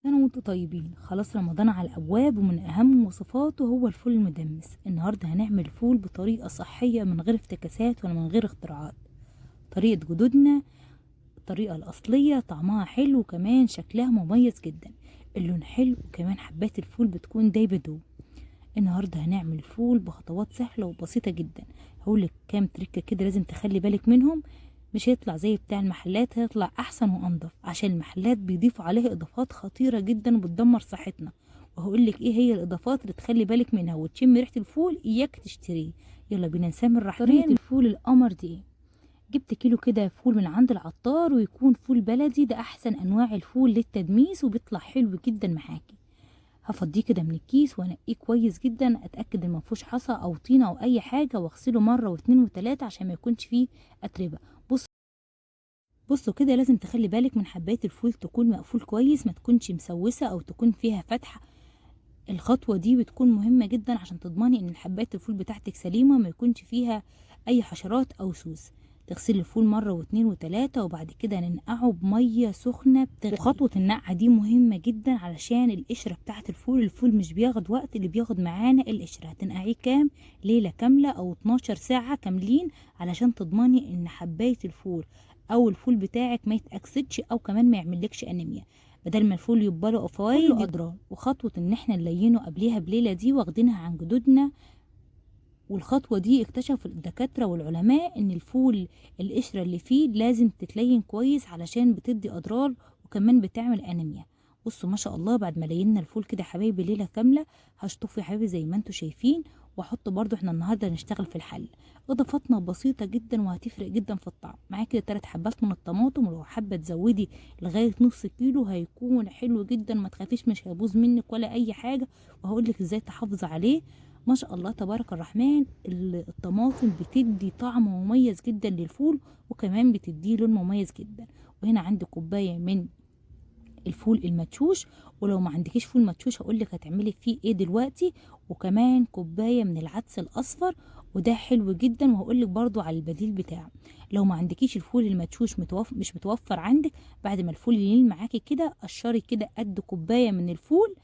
سنة وانتم طيبين. خلاص رمضان على الأبواب، ومن أهم وصفاته هو الفول المدمس. النهاردة هنعمل فول بطريقة صحية من غير افتكاسات ولا من غير اختراعات، طريقة جدودنا، الطريقة الأصلية، طعمها حلو وكمان شكلها مميز جدا، اللون حلو وكمان حبات الفول بتكون دايبة دوب. النهاردة هنعمل فول بخطوات سهلة وبسيطة جدا، هقولك كام تريكة كده لازم تخلي بالك منهم، مش هيطلع زي بتاع المحلات، هيطلع احسن وانضف، عشان المحلات بيضيفوا عليها اضافات خطيرة جدا وبتدمر صحتنا. وهقولك ايه هي الاضافات اللي تخلي بالك منها وتشم ريحة الفول اياك تشتريه. يلا بينا نسمي الرحمن. طريقة الفول القمر دي ايه؟ جبت كيلو كده فول من عند العطار، ويكون فول بلدي، ده احسن انواع الفول للتدميس وبيطلع حلو جدا معاكي. هفضيه كده من الكيس وانقيه كويس جدا، اتاكد ان ما فيهوش حصى او طينه او اي حاجة، واغسله مرة واتنين وتلاتة عشان ما يكونش فيه اتربه. بصوا كده لازم تخلي بالك من حبايه الفول تكون مقفول كويس، ما تكونش مسوسه او تكون فيها فتحه. الخطوة دي بتكون مهمة جدا عشان تضمني ان حبايه الفول بتاعتك سليمة، ما يكونش فيها اي حشرات او سوس. تغسلي الفول مرة واتنين وتلاتة، وبعد كده ننقعه بميه سخنة بتغلي. وخطوه النقعه دي مهمة جدا علشان القشرة بتاعه الفول، الفول مش بياخد وقت، اللي بياخد معانا القشرة. هتنقعيه كام؟ ليلة كاملة او 12 ساعة كاملين، علشان تضمني ان حبايه الفول او الفول بتاعك ما يتاكسدش او كمان ما يعملكش انيميا، بدل ما الفول يبقى له فوايد كله اضرار. وخطوه ان احنا نلينه قبليها بليلة دي واخدينها عن جدودنا، والخطوة دي اكتشفوا الدكاترة والعلماء ان الفول القشرة اللي فيه لازم تتلين كويس علشان بتدي اضرار وكمان بتعمل انيميا. بصوا ما شاء الله بعد ما لينا الفول كده يا حبايبي ليلة كاملة، هشطفه يا حبايبي زي ما انتوا شايفين، واحط برضو، احنا النهارده هنشتغل في الحل، اضافاتنا بسيطة جدا وهتفرق جدا في الطعم. معايا كده 3 حبات من الطماطم، ولو حابة تزودي لغاية نص كيلو هيكون حلو جدا، ما تخافيش مش هيبوظ منك ولا اي حاجة، وهقولك ازاي تحافظي عليه. ما شاء الله تبارك الرحمن، الطماطم بتدي طعم مميز جدا للفول، وكمان بتديه لون مميز جدا. وهنا عندي كوباية من الفول المدشوش، ولو ما عندكيش فول مدشوش هقولك هتعملي فيه ايه دلوقتي. وكمان كوباية من العدس الاصفر، وده حلو جدا، وهقولك برضو على البديل بتاعه. لو ما عندكيش الفول المدشوش مش متوفر عندك، بعد ما الفول يلين معاكي كده قشري كده قد كوباية من الفول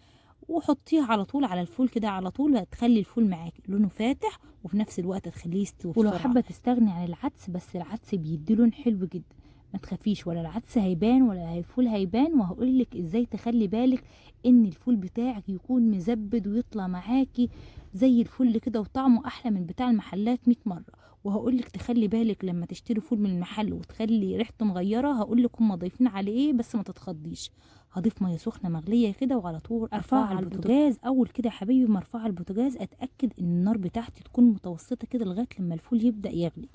وحطيها على طول على الفول كده على طول، هتخلي الفول معاكي لونه فاتح وفي نفس الوقت هتخليه يستوي بسرعة. ولو حابة تستغني عن العدس، بس العدس بيدي لون حلو جدا، ما تخافيش ولا العدس هيبان ولا الفول هيبان. وهقولك ازاي تخلي بالك ان الفول بتاعك يكون مزبد ويطلع معاكي زي الفل كده وطعمه احلى من بتاع المحلات 100 مرة. وهقولك تخلي بالك لما تشتري فول من المحل وتخلي ريحته مغيرة، هقولك هما ضايفين عليه ايه، بس ما تتخضيش. هضيف مية سخنة مغليه كده وعلى طول ارفعها على البوتاجاز. اول كده يا حبايبي ما ارفعها على البوتاجاز اتاكد ان النار بتاعتي تكون متوسطه كده لغاية لما الفول يبدا يغلي.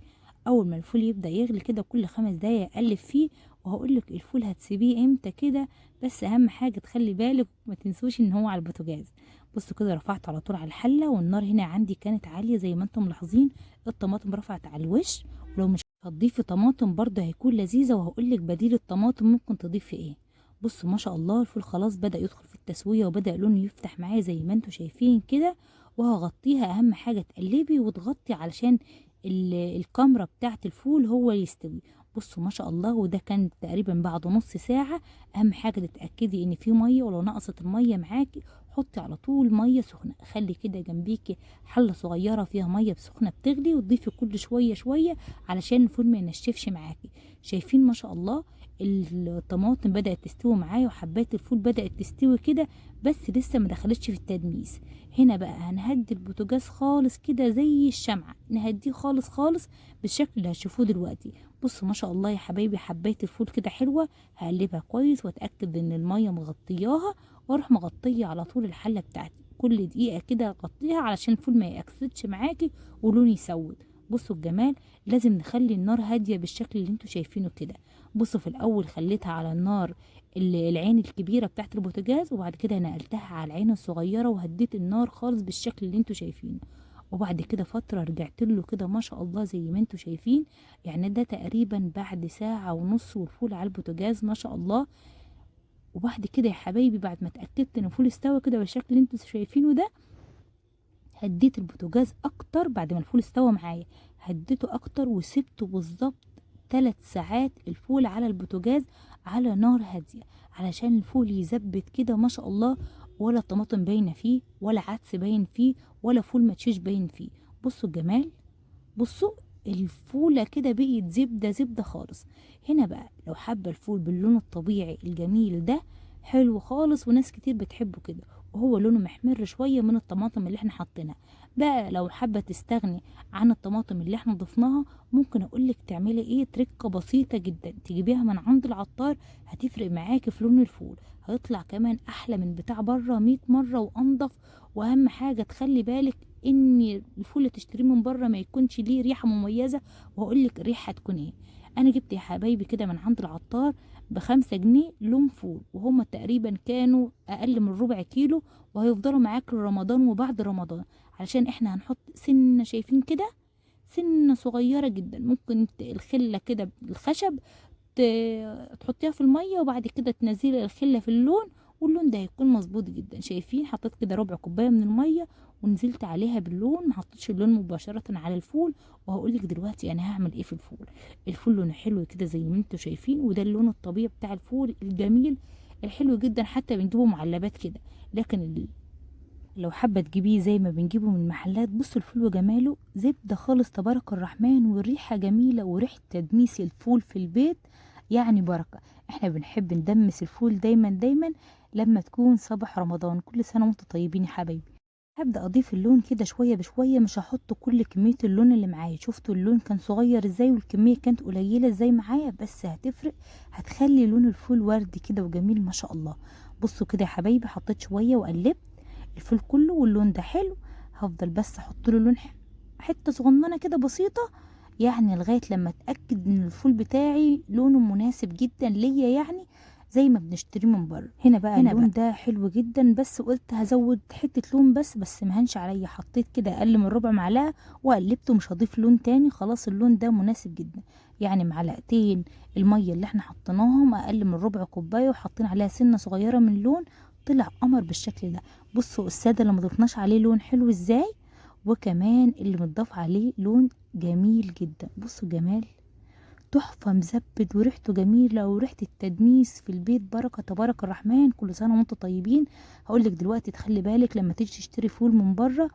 اول ما الفول يبدا يغلي كده كل 5 دقايق اقلب فيه، وهقولك الفول هتسيبيه امتى كده، بس اهم حاجة تخلي بالك ما تنسوش ان هو على البوتاجاز. بصوا كده رفعته على طول على الحلة، والنار هنا عندي كانت عالية زي ما انتم ملاحظين، الطماطم رفعت على الوش. ولو مش هتضيفي طماطم برده هيكون لذيذة، وهقولك بديل الطماطم ممكن تضيفي ايه. بصوا ما شاء الله الفول خلاص بدأ يدخل في التسوية وبدأ لونه يفتح معايا زي ما انتم شايفين كده. وهغطيها، اهم حاجة تقلبي وتغطي علشان الكاميرا بتاعت الفول هو يستوي. بصوا ما شاء الله، وده كان تقريبا بعد نص ساعة. اهم حاجة تتأكدي ان في مية، ولو نقصت المية معاكي حطي على طول مية سخنة. خلي كده جنبيكي حلة صغيرة فيها مية سخنة بتغلي، وتضيفي كل شوية شوية علشان الفول ما ينشفش معاكي. شايفين ما شاء الله الطماطم بدأت تستوي معايا وحبات الفول بدأت تستوي كده، بس لسه ما دخلتش في التدميس. هنا بقى هنهدي البوتاجاز خالص كده زي الشمعة، نهديه خالص خالص بالشكل اللي هتشوفوه دلوقتي. بصوا ما شاء الله يا حبايبي حبايه الفول كده حلوة، هقلبها كويس واتاكد ان المية مغطياها، واروح مغطيه على طول الحلة بتاعتي كل دقيقة كده غطيها علشان الفول ما يأكسدش معاكي ولونه يسود. بصوا الجمال، لازم نخلي النار هادية بالشكل اللي انتوا شايفينه كده. بصوا في الاول خليتها على النار العين الكبيرة بتاعت البوتاجاز، وبعد كده نقلتها على العين الصغيرة وهديت النار خالص بالشكل اللي انتوا شايفينه. وبعد كده فترة رجعت له كده ما شاء الله زي ما انتوا شايفين، يعني ده تقريبا بعد ساعة ونص والفول على البوتاجاز ما شاء الله. وبعد كده يا حبايبي بعد ما اتأكدت ان الفول استوى كده بالشكل اللي انتوا شايفينه ده، هديت البوتاجاز اكتر. بعد ما الفول استوى معايا هديته اكتر وسبته بالظبط 3 ساعات الفول على البوتاجاز على نار هادية علشان الفول يزبد كده ما شاء الله، ولا طماطم باينة فيه ولا عدس باين فيه ولا فول مدشوش باين فيه. بصوا الجمال، بصوا الفولة كده بقت زبدة زبدة خالص. هنا بقى لو حابة الفول باللون الطبيعي الجميل ده حلو خالص، وناس كتير بتحبه كده، وهو لونه محمر شوية من الطماطم اللي احنا حاطينها. بقى لو حابة تستغني عن الطماطم اللي احنا ضفناها، ممكن اقولك تعملي ايه، تركة بسيطة جدا تجيبيها من عند العطار، هتفرق معاكي في لون الفول، هيطلع كمان احلى من بتاع بره 100 مرة وانضف. واهم حاجة تخلي بالك ان الفول اللي تشتريه من بره ما يكونش ليه ريحة مميزة، وهقولك الريحة هتكون ايه. انا جبت يا حبايبي كده من عند العطار ب5 جنيه لون فول، وهما تقريبا كانوا اقل من ربع كيلو، وهيفضلوا معاك لرمضان وبعد رمضان، علشان احنا هنحط سنة، شايفين كده سنة صغيرة جدا، ممكن الخلة كده بالخشب تحطيها في المية، وبعد كده تنزلي الخلة في اللون، واللون ده هيكون مظبوط جدا. شايفين حطيت كده ربع كوباية من المية ونزلت عليها باللون، ما حطيتش اللون مباشرة على الفول. وهقولك دلوقتي انا هعمل ايه في الفول. الفول لونه حلو كده زي ما انتوا شايفين، وده اللون الطبيعي بتاع الفول الجميل الحلو جدا، حتى بنجيبه معلبات كده، لكن لو حابة تجيبيه زي ما بنجيبه من المحلات. بصوا الفول وجماله، زبدة خالص تبارك الرحمن، والريحه جميلة، وريحه تدميس الفول في البيت يعني بركة. احنا بنحب ندمس الفول دايما دايما لما تكون صباح رمضان. كل سنة وانتم طيبين يا حبايبي. هبدا اضيف اللون كده شوية بشوية، مش هحط كل كمية اللون اللي معايا. شفتوا اللون كان صغير ازاي والكميه كانت قليله ازاي معايا، بس هتفرق، هتخلي لون الفول وردي كده وجميل ما شاء الله. بصوا كده يا حبايبي، حطيت شوية وقلبت الفول كله، واللون ده حلو. هفضل بس احط له لون حتة صغننه كده بسيطة، يعني لغاية لما اتاكد ان الفول بتاعي لونه مناسب جدا ليا، يعني زي ما بنشتريه من بره. هنا بقى اللون ده حلو جدا، بس قلت هزود حتة لون بس ما هنش عليا، حطيت كده اقل من ربع معلقه وقلبته، مش هضيف لون تاني خلاص، اللون ده مناسب جدا. يعني معلقتين المية اللي احنا حطيناهم اقل من ربع كوباية، وحاطين عليها سنة صغيرة من لون، طلع قمر بالشكل ده. بصوا السادة اللي ما ضفناش عليه لون حلو ازاي، وكمان اللي متضاف عليه لون جميل جدا. بصوا جمال تحفة، مزبد وريحته جميلة، وريحة التدميس في البيت بركة تبارك الرحمن. كل سنة وانتم طيبين. هقولك دلوقتي تخلي بالك لما تيجي تشتري فول من بره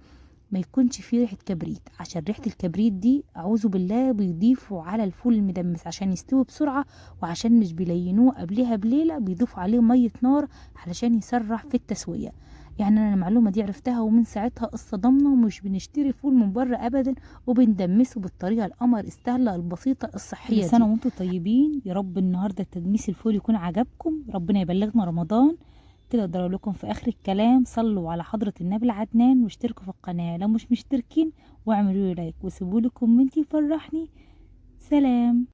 ما يكونش فيه ريحة كبريت، عشان ريحة الكبريت دي اعوذ بالله بيضيفوا على الفول المدمس عشان يستوي بسرعة، وعشان مش بيلينوه قبلها بليلة بيضيفوا عليه مية نار علشان يسرع في التسوية. يعني انا المعلومة دي عرفتها ومن ساعتها اصطدمنا، ومش بنشتري فول من بره ابدا، وبندمسه بالطريقة القمر السهلة البسيطة الصحية. كل سنة وانتم طيبين يا رب. النهارده تدميس الفول يكون عجبكم، ربنا يبلغنا رمضان كده. اقدر لكم في اخر الكلام، صلوا على حضره النبي العدنان، واشتركوا في القناة لو مش مشتركين، واعملوا لي like وسيبوا لي comment يفرحني. سلام.